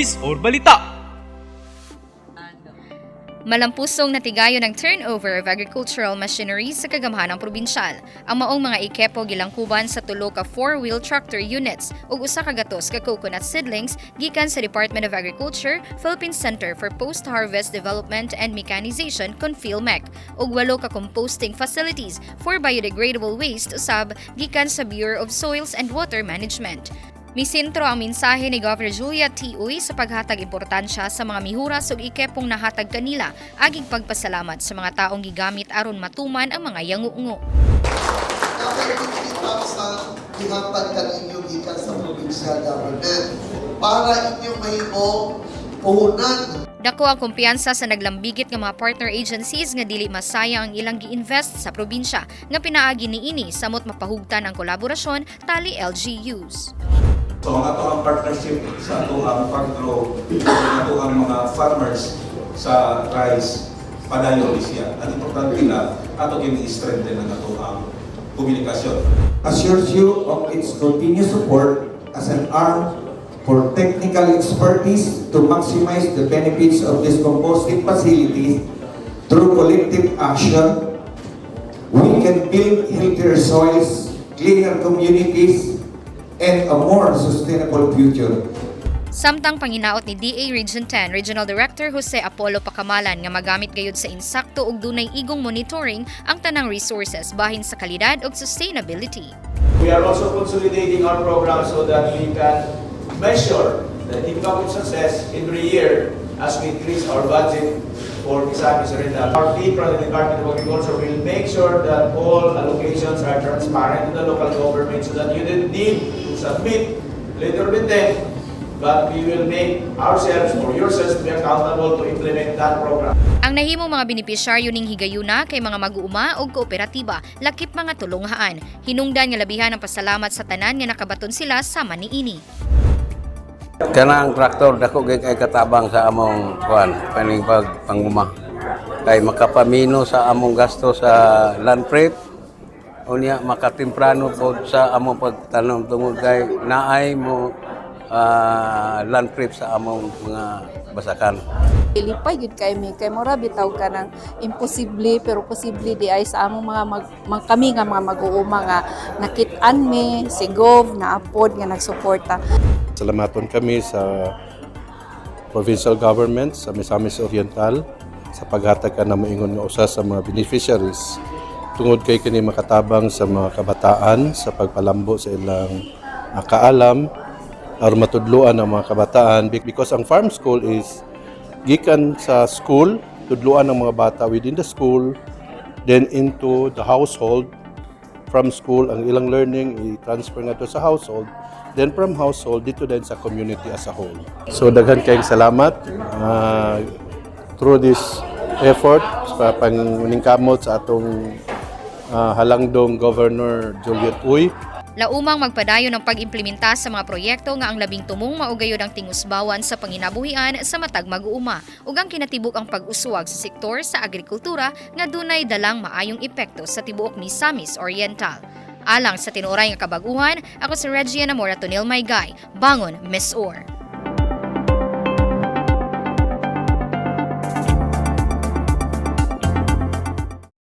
MisOr Balita. Malampusong natigayon ang turnover of agricultural machinery sa kagamhanang probinsyal. Ang maong mga ekipo gilangkuban sa tulo ka four-wheel tractor units ug usa ka gatos ka coconut seedlings gikan sa Department of Agriculture, Philippine Center for Post-Harvest Development and Mechanization kon PhilMech, ug walo ka composting facilities for biodegradable waste usab gikan sa Bureau of Soils and Water Management. Misentro ang mensahe ni Governor Juliet T. Uy sa paghatag importansya sa mga mihuras ug ekipong nahatag kanila agig pagpasalamat sa mga taong gigamit aron matuman ang mga yangungo. Nasa 50,000 gihatag kaninyo gikan sa provincial government para inyong mahimong puhunan. Dako ang kumpiyansa sa naglambigit nga mga partner agencies nga dili masayang ang ilang gi-invest sa probinsya nga pinaagi niini samot mapahugtan ang kolaborasyon tali LGUs. So ang atoang partnership sa atoang pag-grow sa atoang mga farmers sa rice, padayon ni siya. Ang importante na ato kini strengthen ang atoang komunikasyon. Assures you of its continuous support as an arm for technical expertise to maximize the benefits of these composting facilities. Through collective action, we can build healthier soils, cleaner communities, and a more sustainable future. Samtang panginaot ni DA Region 10 Regional Director Jose Apollo Pacamalan nga magamit gayud sa insakto ug dunay igong monitoring ang tanang resources bahin sa kalidad ug sustainability. We are also consolidating our program so that we can measure the impact of success every year as we increase our budget for Misamis Oriental. Our team from the Department of Agriculture will make sure that all allocations are transparent to the local government so that you don't need to submit letter of intent, but we will make ourselves or yourselves to be accountable to implement that program. Ang nahimong mga benepisyaryo ning higayuna kay mga mag-uuma og kooperatiba, lakip mga tulunghaan. Hinungdan nga labihan ang pasalamat sa tanan nga nakabaton sila sama niini. Kanang traktor, dako gyud kay katabang sa among kuan kaning pag panguma. Kay makapamino sa among gasto sa land prep. Unya makatemprano pod sa among pagtanom tungod kay naay mo land prep sa among mga basakan. Lipay gyud kay mi kay mura bitaw kanang imposible pero posible di ay sa among mga kami nga mga mag-uuma nga nakit-an mi si Gov na apod nga nagsuporta. Salamaton kami sa provincial government sa Misamis Oriental sa paghatag ka na moingon nga usa sa mga beneficiaries tungod kay kini makatabang sa mga kabataan sa pagpalambo sa ilang kaalam aron matudloan ang mga kabataan, because ang farm school is gikan sa school, tudloan ng mga bata within the school, then into the household. From school ang ilang learning i-transfer nga to sa household, then from household dito din sa community as a whole. So daghan kayong salamat through this effort sa pangningkamot sa atong halangdong Governor Juliet Uy. Laumang magpadayon ang pag-implementa sa mga proyekto nga ang labing tumong mao gayud ang tingusbawan sa panginabuhian sa matag mag-uuma ug ang kinatibuk ang pag-uswag sa sektor sa agrikultura nga dunay dalang maayong epekto sa tibuok Misamis Oriental. Alang sa tinuoray nga kabag-uhan, ako si Regia Namora Tonil Maygay. Bangon, MisOr.